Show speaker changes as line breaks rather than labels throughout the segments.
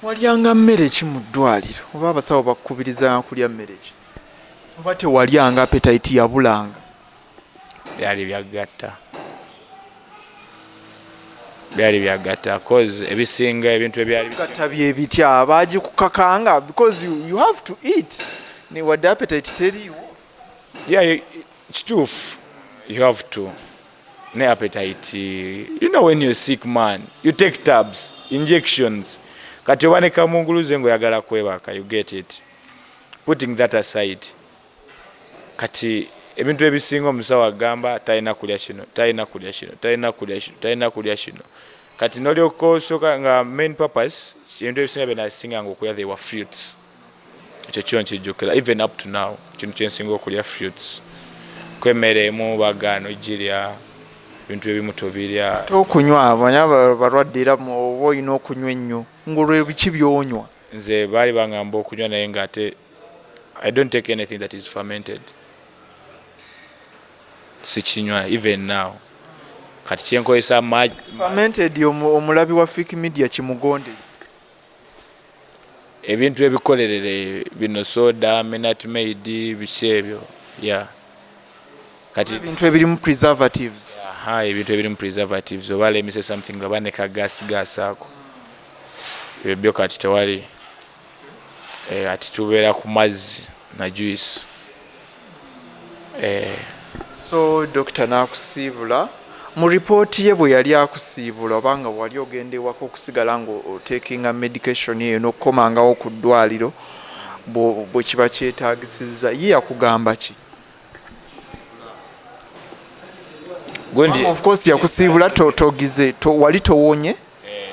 Walyanga mmere ki mu ddwaliro, oba abasawo bakukubirizanga kulya mmere ki, oba tewalyanga, appetite yabulanga?
Byali byagatta, byali byagatta, cause ebisinga ebintu ebyali
Gatta byebitya? Bagikukakanga? Because you have to eat ne wadde appetite teriiwo.
Yeah, kituufu, you have to ne appetite. You know, when you're sick, man, you take tabs, injections. Kati oba ne kamunguluze ngaoyagala kwebaka, you get it? Putting that aside, kati ebintu ebisinga omusawo agamba talina kulya kino, talina kulya kino, talina kulya kino, talina kulya kino. Kati nolyoka osooka nga main purpose, ebintu ebisinga byenasinganga okulya, they were fruits. Ekyo kyo nkijjukira, even up to now kintu kyensinga okulya, fruits. Kwemmere emu bagaana ogirya, ebintu ebimu tobirya.
Ate okunywa, manya balwadde era oba olina okunywa ennyo, ng'olwo biki byonywa?
Nze baali baŋŋamba okunywa, naye ngaate I don't take anything that is fermented, sikinywa even now. Kati kyenkozesa
Fermented, omulabi wa Fik Media kimugondezi.
Ebintu ebikolerere bino, soda, Minute Maid, biki ebyo, yeah. Kati
ebintu ebirimu preservatives.
Aha, ebintu ebirimu preservatives, oba let me say something, oba ne kagas gas ako, ebyo byo kati tewali. Ati tubeera ku mazzi na juice.
So dokita n'akusiibula. Mu ripooti ye bwe yali akusiibula, obanga wali ogenda ewaka okusigala nga otakinga medication eyo n'okukomangawo ku ddwaliro bwe kiba kyetaagisizza, ye yakugamba ki?
Gundi.
Of course yakusiibula togize wali towonye,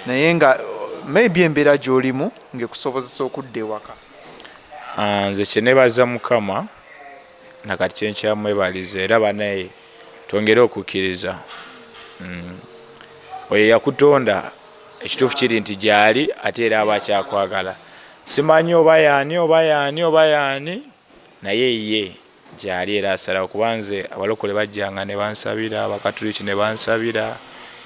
naye nga maybe embeera gy'olimu ng'ekusobozesa okudda ewaka.
Ah, nze kyenebaza Mukama nakati kyenkyamwebaliza era banaye twongere okukkiriza. Oyo yakutonda, ekituufu kiri nti gyali, ate era aba akyakwagala. Simanyi oba yaani, oba yaani, oba yaani, naye ye gyali era asalawo. Kuba nze abalokole bajjanga ne bansabira, abakatuliki ne bansabira,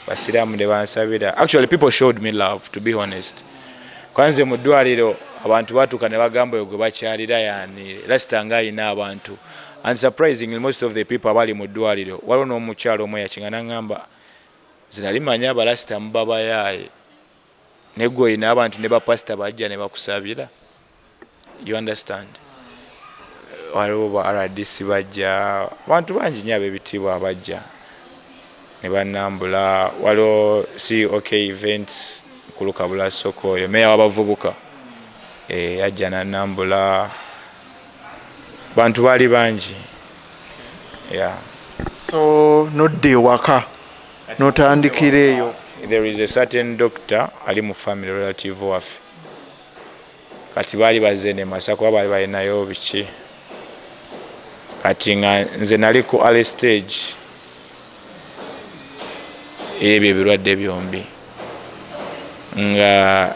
basiraamu ne bansabira. Actually, people showed me love, to be honest. Kwanze mu ddwaliro abantu batuuka ne bagamba, "Oyo gwe bakyalira yaani? Rasita nga ayina abantu." And surprisingly, most of the people abali mu ddwaliro, waliwo n'omukyalo omu yakinga naŋŋamba, "Nze nali manyi abalasita mubabayaaye, naye gwe oyina abantu, ne bapasita bajja ne bakusabira." You understand? Waliwo ba RDC bajja, abantu bangi nnyo ab'ebitiibwa abajja ne banambula. Waliwo COK Events, Mukulu Kabula Soko, oyo meya w'abavubuka, yajja nanambula. Bantu baali bangi, yeah.
So nodda ewaka n'otandikira eyo?
There is a certain doctor ali mu family relative waffe. Kati baali bazze ne Masaka kuba baali balinayo biki. Kati nga nze nali ku early stage ebyo ebirwadde byombi, nga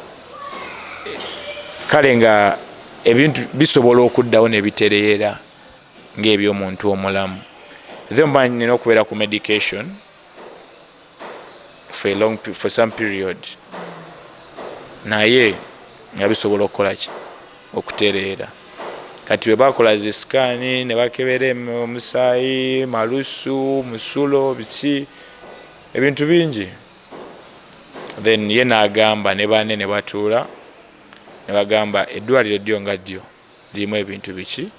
kale nga ebintu bisobola okuddawo ne bitereera ng'ebyomuntu omulamu. Then mba nina okubeera ku medication for some period, naye nga bisobola okukola ki, okutereera. Kati bwe bakola zi scan ne bakebera omusaayi, malusu, musulo, biki, ebintu bingi, then ye n'agamba ne banne ne batuula ne bagamba, "Eddwaliro ddyo nga ddyo lirimu ebintu biki?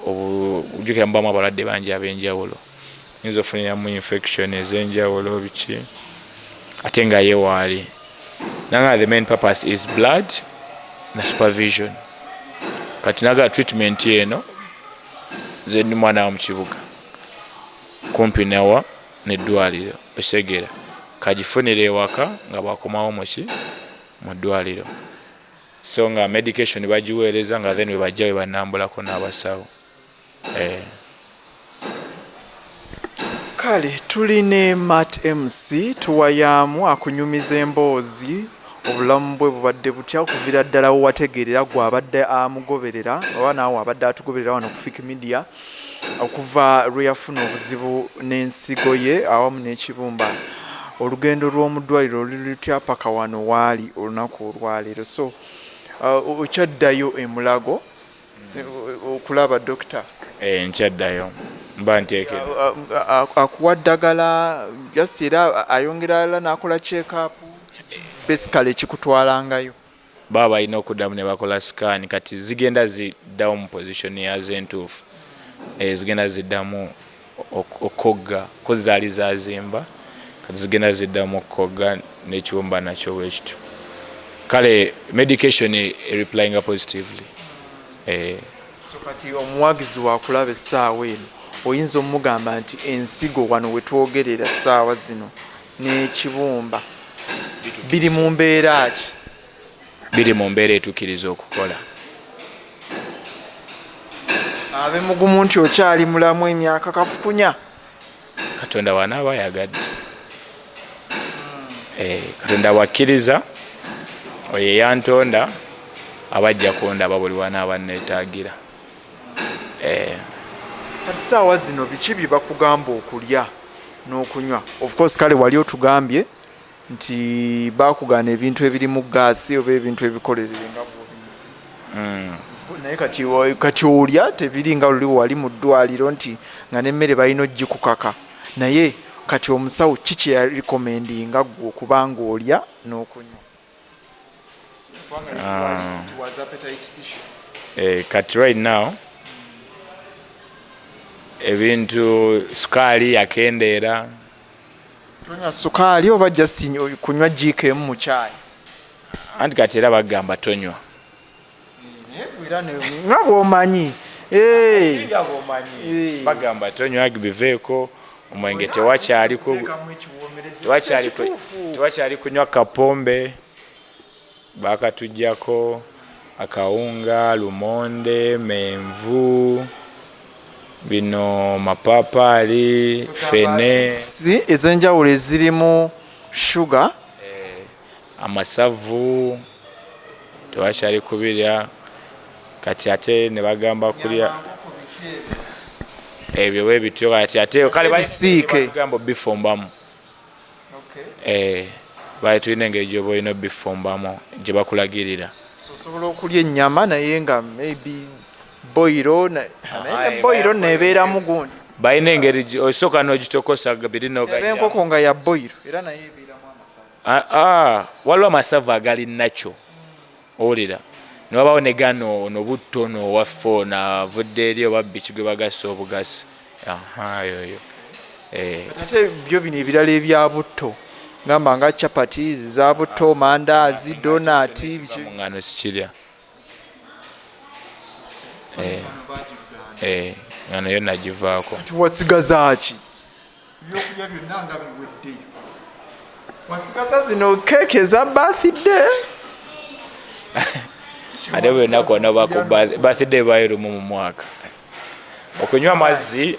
Ojjukira mubamu abalwadde bangi ab'enjawulo, yinza ofuniramu infection ez'enjawulo, biki." Ate nga ye waali nanga the main purpose is blood na supervision. Kati naga treatment eno, nze ndi mwana wa mu kibuga kumpi nawa neddwaliro, okitegeera? Kagifunira ewaka nga bwakomawo muki, mu ddwaliro. So nga medication bagiweereza, nga then webajja we banambulako n'abasawo.
Kale tuli ne Mat MC, tuwayaamu akunyumiza emboozi, obulamu bwe bubadde butya okuviira ddala wewategeerera gwe abadde amugoberera, oba naawe abadde atugoberera wano ku Fik Media, okuva lwe yafuna obuzibu n'ensigo ye awamu n'ekibumba. Olugendo lw'omu ddwaliro luli lutya paka wano waali olunaku olwaleero? So okyaddayo emulago okulaba dokita?
Nkyaddayo, mba nteekera.
Akuwa ddagala just era ayongera ala n'akola check up? Basically ekikutwalangayo?
Baba balina okuddamu ne bakola scan. Kati zigenda ziddawo mu position yazo entuufu. Zigenda ziddamu okogga ko zaali zazimba, kati zigenda ziddamu okukogga n'ekibumba nakyo bwe kityo. Kale medication ereplyinga positively.
So kati omuwagizi wakulaba essaawa eno, oyinza omugamba nti ensigo wano wetwogerera essaawa zino n'ekibumba biri mu mbeera ki?
Biri mu mbeera etuukiriza okukola.
Abe mugumu nti okyali mulamu emyaka kafukunya?
Katonda wanaaba ayagadde. Katonda bwakkiriza, oyo eyantonda aba ajja kundaba buli wanaaba neetaagira.
Kati saawa zino biki bye bakugamba okulya n'okunywa? Of course kale wali otugambye nti bakugaana ebintu ebirimu gaasi oba ebintu ebikolerere nga bwobiyise, naye kati olya tebiri nga luli wali mu ddwaliro nti nga n'emmere balina ogikukaka. Naye kati omusawo ki kye yarecommendinga ggwe okuba nga olya n'okunywa? Kubanga it was appetite issue.
Kati right now ebintu, sukaali yakendeera.
Tonywa sukaali oba just kunywa jiiko emu mu kyayi?
Anti kati era bagamba tonywa.
Naye gwe era nga bw'omanyi.
Singa bw'omanyi. Bagamba tonywa, biveeko. Omwenge tewakyaliko.
Teekamu ekiwoomerezi. Kituufu.
Tewakyali kunywa kapombe, bakatujjako akawunga, lumonde, menvu, bino mapaapaali, fene.
Si ez'enjawulo ezirimu shuga.
Amasavu tewakyali kubirya. Kati ate ne bagamba kulya ebyo bwe bityo. Kati ate kale
Ebisiike.
batugamba obifumbamu. Bali tulina engeri gyoba olina obifumbamu gye bakulagirira.
So osobola okulya ennyama naye nga maybe boil naye ne boil nebeeramu gundi.
Balina engeri osooka n'ogitokosa biri
eba
n'ogajja.
Enkoko nga ya boil era naye ebeeramu amasavu.
Ah, ah, waliwo amasavu agali nakyo, owulira, newabawo ne gano ono butto ono owaffe ono avudde eri oba biki gwe bagasa obugasi. Aha, yoyo.
Kati ate byo bino ebirala ebya butto, gamba nga chapati za butto, mandaazi, donati, biki?
Mu ngano sikirya. Ngano yo nagivaako.
Kati wasigaza ki? Ebyokulya byonna nga biweddeyo, wasigaza zino keeke eza birthday?
Ate buli lunaku onobako birthday, bayo lumu mu mwaka. Okunywa amazzi,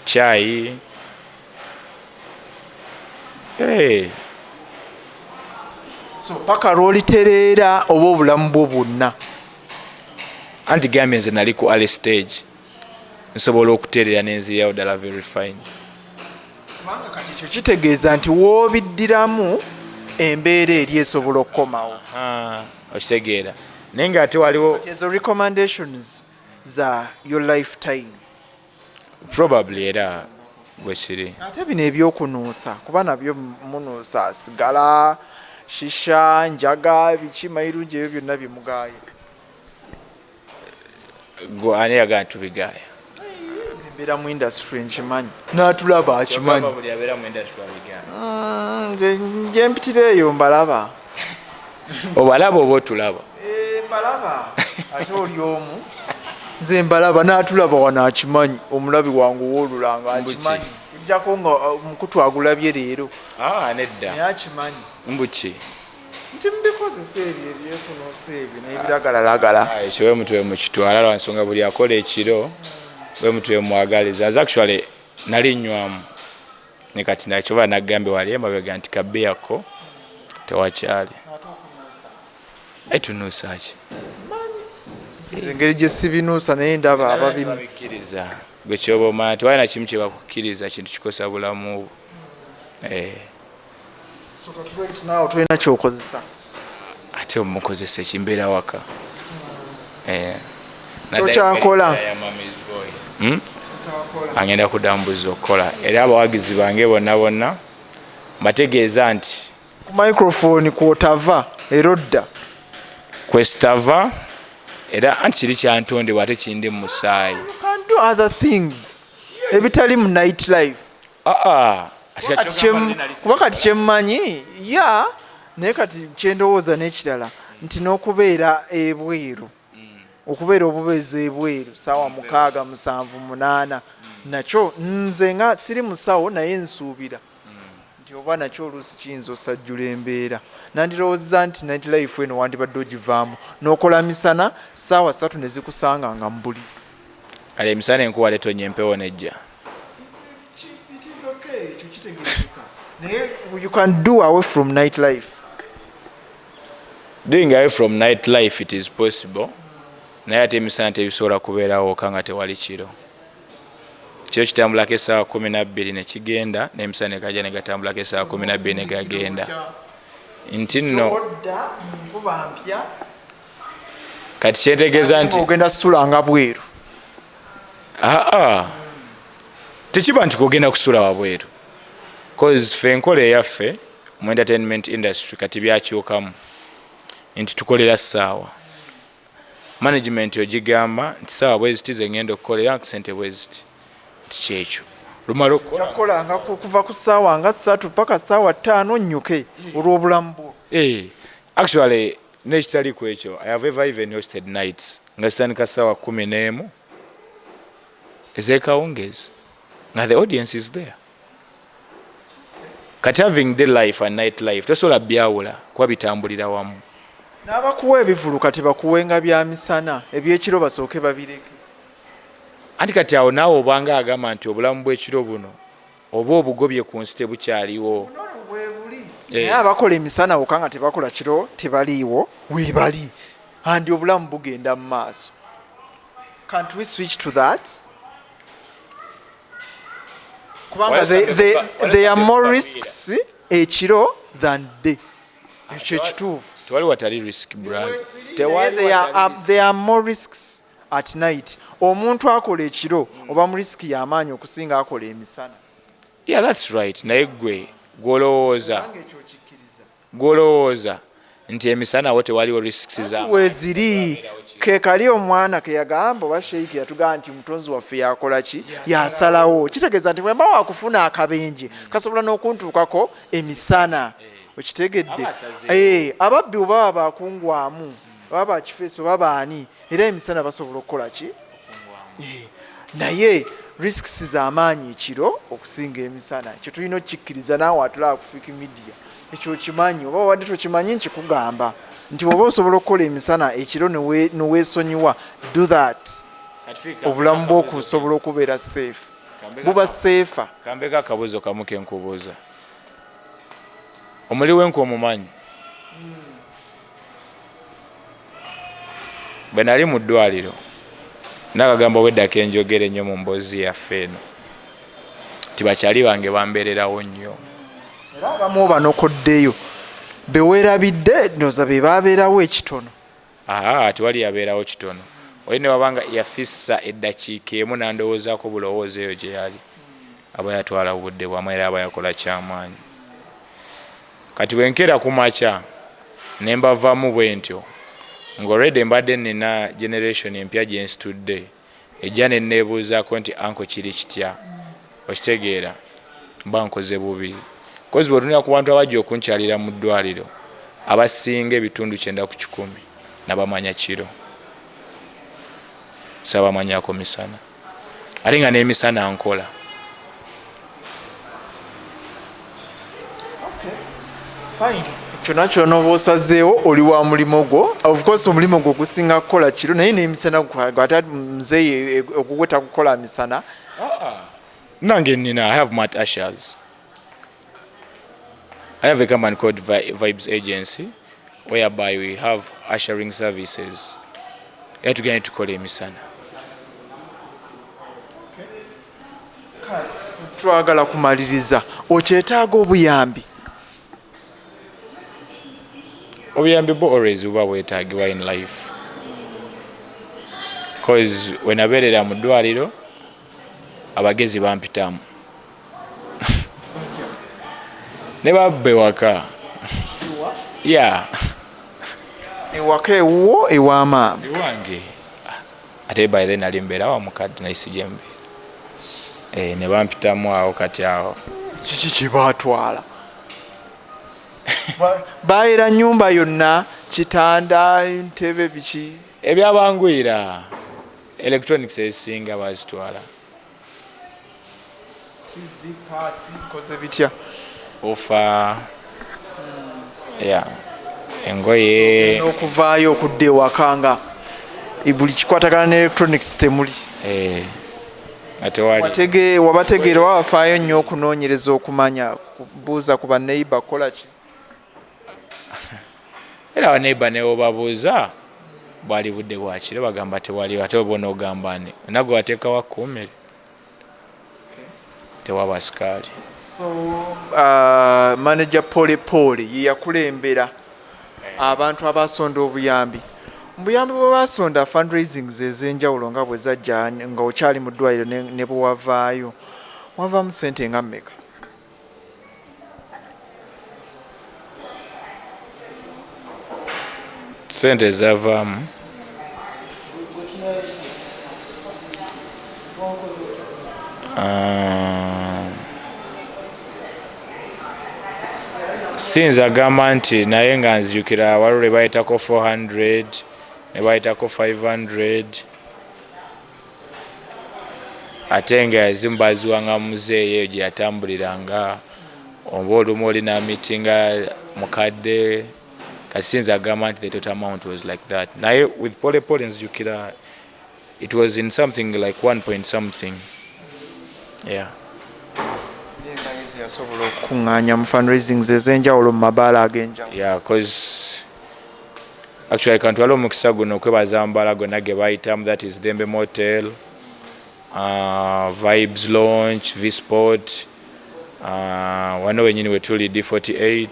kyayi.
So paka lwolitereera oba obulamu bwo bwonna?
Anti gambye nze nali ku early stage, nsobola okutereera nenziryawo ddala very fine.
Kubanga kati ekyo kitegeeza nti woobiddiramu embeera eri esobola okukomawo.
Ah, okitegeera, naye ngaate waliwo
Kati ezo recommendations za your lifetime?
Probably era bwe kiri.
Ate bino ebyokunuusa, kuba nabyo munuusa sigala, shisha, njaga, biki, mayirungi, ebyo byonna byemugaaya?
Gwe ani yagamba tubigaaya?
Nze mbeera mu industry, nkimanyi, n'atulaba akimanyi.
Kyogamba buli abeera mu industry abigaaya?
Nze gye mpitira eyo mbalaba.
Obalaba oba otulaba?
Mbalaba, ate oli omu. Nze mbalaba, n'atulaba wano akimanyi, omulabi wange owoolulanga akimanyi, ojjako nga omukutu agulabye leero.
Ah, nedda.
Naye akimanyi.
Mbuki?
Nti mubikozesa ebyo ebyekunuusa ebyo n'ebiragalalagala.
Ah, ekyo we mutwe mukitwala lwa nsonga buli akola ekiro we mutwe mwagaliza. Nze actually nali nnywamu, ne kati nakyo ba nagambye wali emabega nti kabiyako tewakyali. Aye tunuusa ki?
Nze engeri gye sibinuusa, naye ndaba ababimu.
Babikkiriza. Gwe kyoba omanya tewali na kimu kye bakukkiriza kintu kikosa bulamu bwo.
So kati right now tolina kyokozesa?
Ate omukozesa ekimbeera waka. Eh.
Tokyakola?
Ya mommy's boy. Agenda kudambuza okukola, era abawagizi bange bonna bonna mbategeeza nti
ku microphone kwotava era odda.
Kwesitava, era anti kiri kyantondebwa, ate kindi mu musaayi.
You can do other things ebitali mu night life.
Aa.
Kuba kati kyemmanyi ya, naye kati kyendowooza n'ekirala nti n'okubeera ebweru, okubeera obubeezi ebweru saawa 6, 7, 8, nakyo nze nga siri musawo, naye nsuubira nti oba nakyo oluusi kiyinza osajjula embeera. Nandirowoozeza nti night life eno wandibadde ogivaamu n'okola misana, saawa 3 ne zikusanga nga mu buliri.
Kale emisana enkuba tetonya, empewo nejja.
It is okay, ekyo kitegeerekeka, naye you can do away from night life.
Doing away from night life, it is possible, naye ate emisana tebisobola kubeerawo oka nga tewali kiro. Kiro kitambulako essaawa 12 nekigenda, n'emisana negajja negatambulako essaawa 12 negagenda, nti nno
odda mu nkuba mpya.
Kati kyentegeeza nti
ogenda sulanga bweru.
Aa, tekiba nti kugenda kusula wabweru, cause ffe enkola eyaffe mu entertainment industry kati byakyukamu nti tukolera ssaawa. Management ogigamba nti saawa bweziti zengenda okukolera, sente bweziti, nti kyekyo lumala okukola.
Kukolanga kuva ku ssaawa nga 3 paka ssaawa 5, nnyuke olw'obulamu bwo.
Eh, actually nekitali ku ekyo, I have ever even hosted nights nga zitandika ssaawa 11 ez'ekawungeezi nga the audience is there. Kati having day life and night life tosobola byawula kuba bitambulira wamu.
N'abakuwa ebivulu kati bakuwenga bya misana, ebyekiro basooke babireke.
Anti kati awo naawe obanga agamba nti obulamu bw'ekiro buno oba obugobye ku nsi tebukyaliwo.
Naye abakola emisana wokka nga tebakola kiro tebaliiwo, weebali, andi obulamu bugenda mu maaso. Can't we switch to that? Kubanga there are more risks ekiro than day, ekyo ekituufu.
Tewali watali risk, brother.
Naye
Tewali watali risk.
There are more risks at night. Omuntu akola ekiro oba mu risk y'amaanyi okusinga akola emisana.
Yeah, that's right, naye gwe gwolowooza
Kubanga ekyo okikkiriza.
Gwolowooza nti emisana wo tewaliwo risks za
Weeziri ke kali omwana ke yagamba oba sheiki yatugamba nti mutonzi waffe yakola ki, yasalawo. Kitegeeza nti bwemba wakufuna akabenje kasobola n'okuntuukako emisana, okitegedde?
Aba asazeewo.
Eh, ababbi oba baba bakungwamu oba bakifeesi oba baani, era emisana basobola okukola ki? Eh, naye risks z'amaanyi ekiro okusinga emisana. Ekyo tulina okukikkiriza. Naawe atulaba ku Fik Media ekyo okimanyi oba wadde tokimanyi, nkikugamba nti bw'oba osobola okukola emisana, ekiro neweesonyiwa, do that. Obulamu bw'okusobola okubeera safe, buba safer.
Kambeko akabuuzo kamu kenkubuuza. Omuli w'enku omumanyi? Bwe nali mu ddwaliro, nakagamba obweddako enjogera ennyo mu mboozi yaffe eno nti bakyali bange bambeererawo nnyo.
Era abamu obanokoddeyo beweerabidde, ndowooza be babeerawo ekitono.
Aa, tewali yabeerawo kitono. Oli ne wabanga yafissa eddakiika emu nandowoozaako bulowooza eyo gye yali aba yatwala obudde bwamu, era aba yakola kyamaanyi. Kati bwenkeera ku makya ne mbavamu bwe ntyo, ng'already mbadde nina generation empya gye nsitudde, ejja ne neebuuzaako nti, "Uncle, kiri kitya?" Okitegeera, mba nkoze bubi, cause bwetunira ku bantu abajja okunkyalira mu ddwaliro, abasinga 90% nabamanya kiro, sabamanyako misana, ate nga n'emisana nkola.
Fine, kyonna kyonna oba osazeewo, oli wa mulimu gwo. Of course omulimu gwo gusinga kukola kiro, naye n'emisana ate muzeeyi ogugwe takukola misana.
Nange nina, I have mat ushers. I have a company called Vibes Agency whereby we have ushering services, era tugenda tukola emisana.
Twagala kumaliriza, okyetaaga obuyambi?
Obuyambi bwo always buba bwetagibwa in life, cause wenabeerera mu ddwaliro abagezi bampitamu ne babba ewaka. Yeah.
Ewaka ewuwo, ewamaama?
Ewange. Ate by then nali mbeera wa mukadde, naye si gye mbeera. Ne bampitamu awo kati awo.
Kiki kyebatwala? Bayera nyumba yonna, kitanda, ntebe, biki?
Ebyabanguyira, electronics ezisinga bazitwala.
TV, paasi, koze bitya?
Ofa ya engoye.
N'okuvaayo okudda ewaka nga buli kikwatagana ne electronics temuli.
Nga tewali.
Wabategeera oba wafaayo nnyo okunoonyereza, okumanya, kubuuza ku baneighbor, kukola ki?
Era abaneighbor newobabuuza bwali budde bwakiro, bagamba tewaliwo. Ate oba onoogamba ni nagwe wateekawo akuumire, tewaba sikaali.
So manager Pole Pole ye yakulembera abantu abasonda obuyambi. Mu buyambi bwe basonda, fundraisings ez'enjawulo nga bwe zajja nga okyali mu ddwaliro ne bwe wavaayo, wavaamu sente nga mmeka?
Sente ezavaamu, siyinza gamba nti, naye nga nzijukira waliwo lwe bayitako 400, ne bayitako 500, ate nga ezimu baziwanga muzeeyi eyo gye yatambuliranga, oba olumu oli n'amitinga mukadde. Kati siyinza gamba nti the total amount was like that, naye with Pole Pole nzijukira it was in something like 1 point something, yeah.
Ye yasobola okukuŋŋaanya mu fundraisings ez'enjawulo mu mabaala ag'enjawulo.
Yeah, cause actually kantwale omukisa guno okwebaza amabaala gonna ge bayitamu, that is Dembe Motel, Vibes Launch, Vsport, wano wenyini wetuli D48,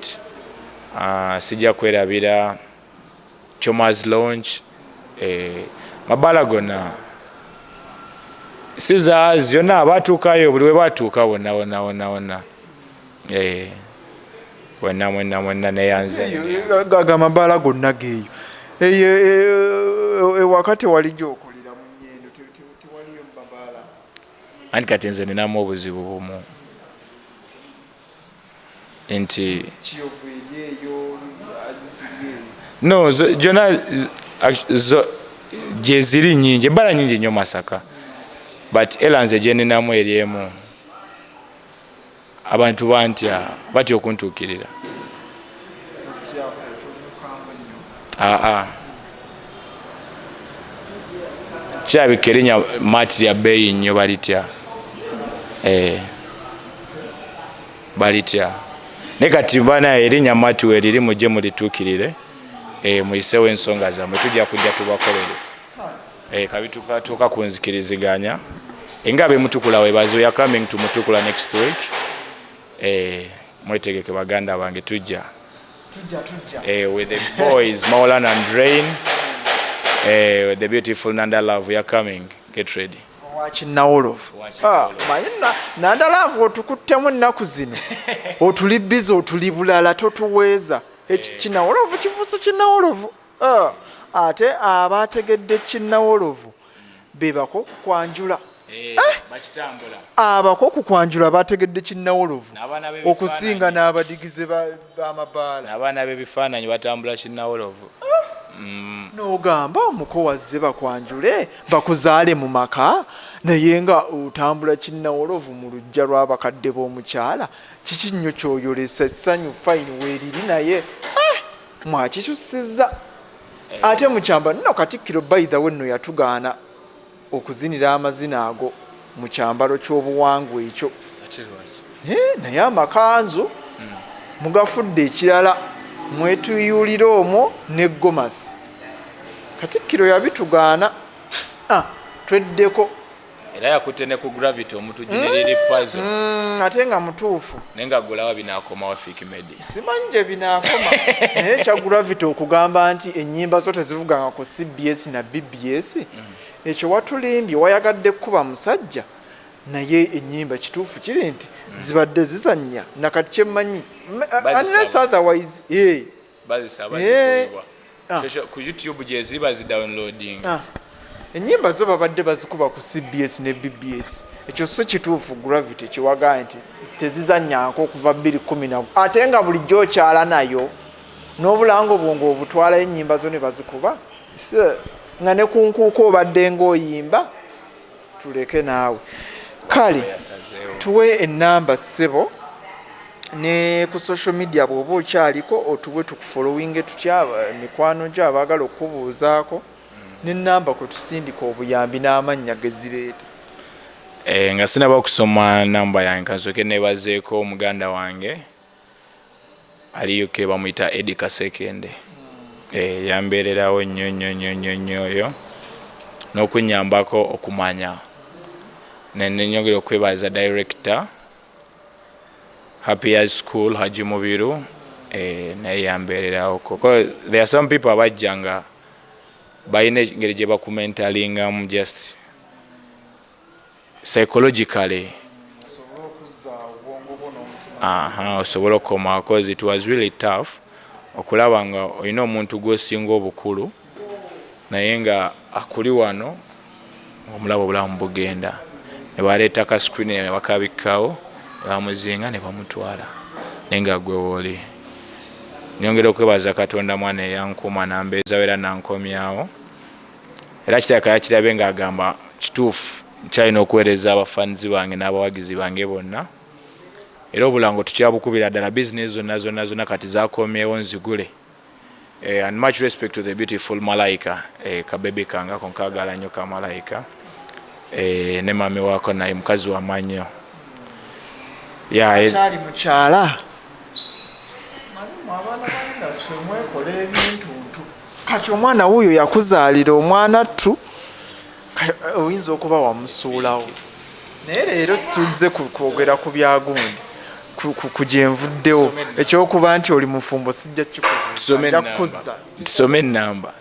sijja kwerabira Chomas Launch, mabaala gonna, Caesars, yonna batuukayo, buli we batuuka wonna wonna wonna wonna, wonna mwenna mwenna neyanze.
Ago amabaala gonna geeyo eyo ewaka tewali gyokolera mu Nyendo, tewaliyo mu mabaala?
Anti kati nze ninamu obuzibu bumu nti
Kiyovu eri eyo, ziri eyo.
No, gyonna gye ziri nyingi, ebbala nyingi nnyo Masaka, but era nze gye ninamu eri emu, abantu bantya, batya okuntuukirira. Aa, kirabika erinnya Matt lya bbeeyi nnyo, balitya. Balitya. Naye kati bana, erinnya Matt weeriri, mujje mulituukirire, muyisewo ensonga zammwe, tujja kujja tubakolere. Kabitukatuuka ku nzikiriziganya enga bemutukula webazi. We are coming to Mutukula next week. Mwetegeke baganda bange, tujja.
Tujja, tujja.
With the boys Maulana and Drain, with the beautiful Nanda Love, we are coming, get ready.
Wakinnawolovu. Manyi Nanda Love otukuttemu ennaku zino, otuli bizi, otuli bulala, totuweeza. Kinawolovu kifuuse kinnawolovu. Ate abategedde kinnawolovu bebako okukwanjula.
Bakitambula.
Abako okukwanjula bategedde kinnawolovu
N'abaana b'ebifaananyi.
okusinga n'abadigize b'amabaala.
N'abaana b'ebifaananyi batambula kinnawolovu.
N'ogamba omuko wazze bakwanjule bakuzaale mu maka, naye nga otambula kinnawolovu mu luggya lw'abakadde b'omukyala. Kiki nnyo kyoyolesa? Essanyu fine weeriri, naye mwakisussizza ate mukyamba nno. Katikkiro, by the way, nno yatugaana okuzinira amazina ago mu kyambalo ky'obuwangwa ekyo.
Ate lwaki?
Naye amakanzu mugafudde ekirala, mwetuyulira omwo ne gomasi. Katikkiro yabitugaana. Tweddeko.
Era yakutte ne ku Gravity Omutujju ne Lil Pazo.
Ate nga mutuufu.
Naye nga gulawa binaakomawo, Fik Medi?
Simanyi gye binaakoma, naye ekya Gravity okugamba nti ennyimba zo tezivuganga ku CBS na BBS, ekyo watulimbye, wayagadde kukuba musajja. Naye ennyimba kituufu kiri nti zibadde zizannya nakati kyemmanyi,
Bazisaba.
unless otherwise, eh.
Bazisaba.
Eh.
Zikubibwa.
Ah.
Ku YouTube gyeziri, bazidownloading.
Ah. Ennyimba zo babadde bazikuba ku CBS ne BBS, ekyo si kituufu. Gravity kiwagaa nti tezizannyanko okuva 210, ate nga bulijjo okyala nayo n'obulango bwo ng'obutwalayo, ennyimba zo ne bazikuba. Nga ne ku nkuuka obadde ng'oyimba. Tuleke naawe. Kale.
Yasazeewo.
Tuwe enamba, ssebo, ne ku social media bw'oba okyaliko, otuwe tukufollowinge tutya, mikwano gyo abaagala okukubuuzaako, n'enamba kwe tusindika obuyambi n'amannya gezireeta.
Eh, nga sinaba okusoma namba yange, kansooke nebazeeko muganda wange ali UK, bamuyita Edi Kasekende. Eh, yambeererawo nnyo nnyo nnyo nnyo nnyo oyo n'okunyambako okumanya. Nenyongera okwebaza director Happy Years School, Haji Mubiru. Eh, naye yambeererawo. There are some people abajja nga balina engeri gye bakumentalingamu, just psychologically.
Osobole okuzza obwongo bwo n'omutima.
Aha, osobole okukoma, cause it was really tough okulaba nga olina omuntu gw'osinga obukulu naye nga akuli wano, omulaba obulamu bugenda, ne baleeta ka screen ne bakabikkawo ne bamuzinga ne bamutwala, naye nga gwe wooli. Nyongera okwebaza Katonda mwana eyankuuma nambeezawo era nankomyawo, era kirabika yakirabe ng'agamba kituufu nkyalina okuweereza abafanizi bange n'abawagizi bange bonna. Era obulango tukyabukubira ddala, bizinesi zonna zonna zonna kati zakomyewo nzigule. And much respect to the beautiful Malaika, kabebi kange ako nkagala nnyo ka Malaika, ne mami waako naye mukazi wamannyo, yeah,
Akyali mukyala. Malimu abaana ba industry mwekola ebintuntu. Kati omwana wuuyo yakuzaalira omwana ttu, oyinza okuba wamusuulawo, naye leero situzze kwogera ku byagundi ku gyenvuddewo. Ekyokuba nti oli mufumbo sijja
Tusome
kikubuuza, nja
enamba.
kukuzza.
Tusome enamba.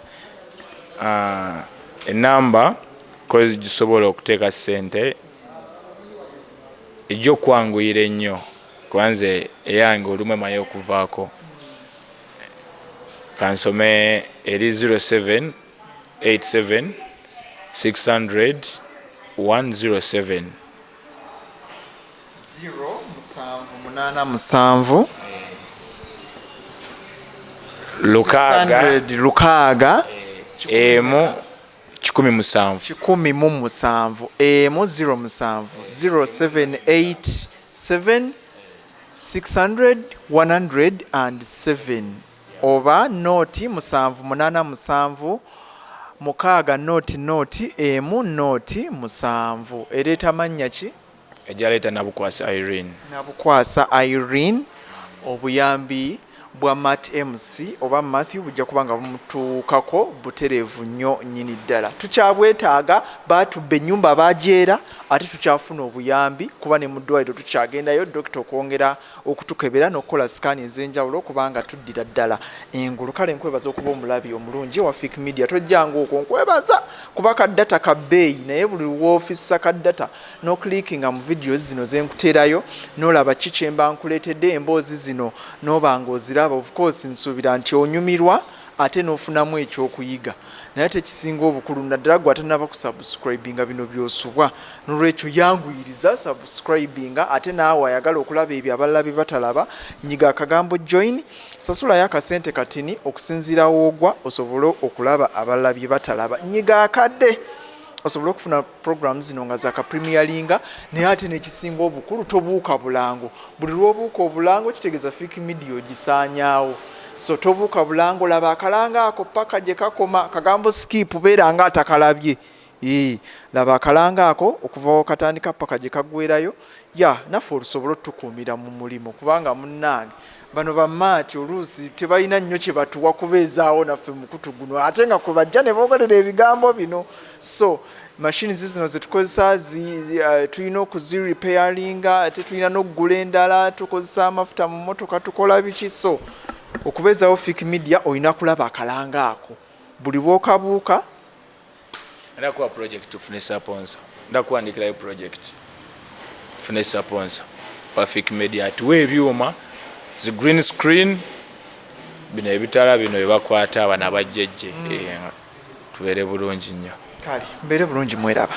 Ah, enamba kozi gisobola okuteeka ssente ejja okwanguyira ennyo, kubanze eyange olumu emaye okuvaako. Kansome eri 07 87 600 107.
0 7 8 7
6
600 6
emu 17.
17 emu 0 7 0787 600 107, oba nooti 7 8 7 6 nooti nooti emu nooti 7. Ereeta mannya ki?
Ejaleeta Nabukwasa Irene.
Nabukwasa Irene. Obuyambi bwa Mat MC oba Matthew bujja kuba nga bumutuukako butereevu nnyo nnyini ddala. Tukyabwetaaga, baatubba ennyumba bajeera, ate tukyafuna obuyambi kuba ne mu ddwaliro tukyagendayo, dokita okwongera okutukebera n'okukola sikaani ez'enjawulo kubanga tuddira ddala engulu. Kale nkwebaza okuba omulabi omulungi wa Fik Media. Tojjanga okwo, nkwebaza kuba ka data ka bbeeyi, naye buli woofissa ka data n'oclickinga mu videos zino zenkuteerayo n'olaba ki kyemba nkuleetedde, emboozi zino n'oba nga oziraba, of course nsuubira nti onyumirwa ate n'ofunamu ekyokuyiga. Naye ate ekisinga obukulu, naddala gwe atanaba kusubscribinga, bino byosubwa, nolwekyo yanguyiriza subscribinga. Ate naawe ayagala okulaba ebyo abalala bye batalaba, nyiga akagambo join, sasulayo akasente katini okusinziira woogwa osobole okulaba abalala bye batalaba. Nyiga akadde osobole okufuna program zino nga zakapremieringa. Naye ate nekisinga obukulu, tobuuka bulango. Buli lwobuuka obulango kitegeeza Fik Media ogisaanyaawo. So tobuuka bulango, laba akalango ako paka gye kakoma. Kagambo skip, beera nga atakalabye. Ee, laba akalanga ako okuva wakatandika paka gye kaggwerayo. Ya naffe olusobole otukuumira mu mulimu, kubanga munnange bano bamaati oluusi tebalina nnyo kye batuwa kubeezaawo naffe mukutu guno, ate nga kwe bajja ne boogerera ebigambo bino. So machines zino zetukozesa tulina okuzirepairinga, ate tulina n'okugula endala, tukozesa amafuta mu motoka, tukola biki. So okubeezaawo Fik Media olina kulaba akalanga ako buli bwokabuuka.
Ndakuwa project, tufune sponsor. Ndakuwandikirayo project, tufune sponsor wa Fik Media, atuwe ebyuma, zi green screen, bino ebitala bino byebakwata abano abajjejje. Eh, tubeere bulungi nnyo.
Kale mbeere bulungi, mweraba.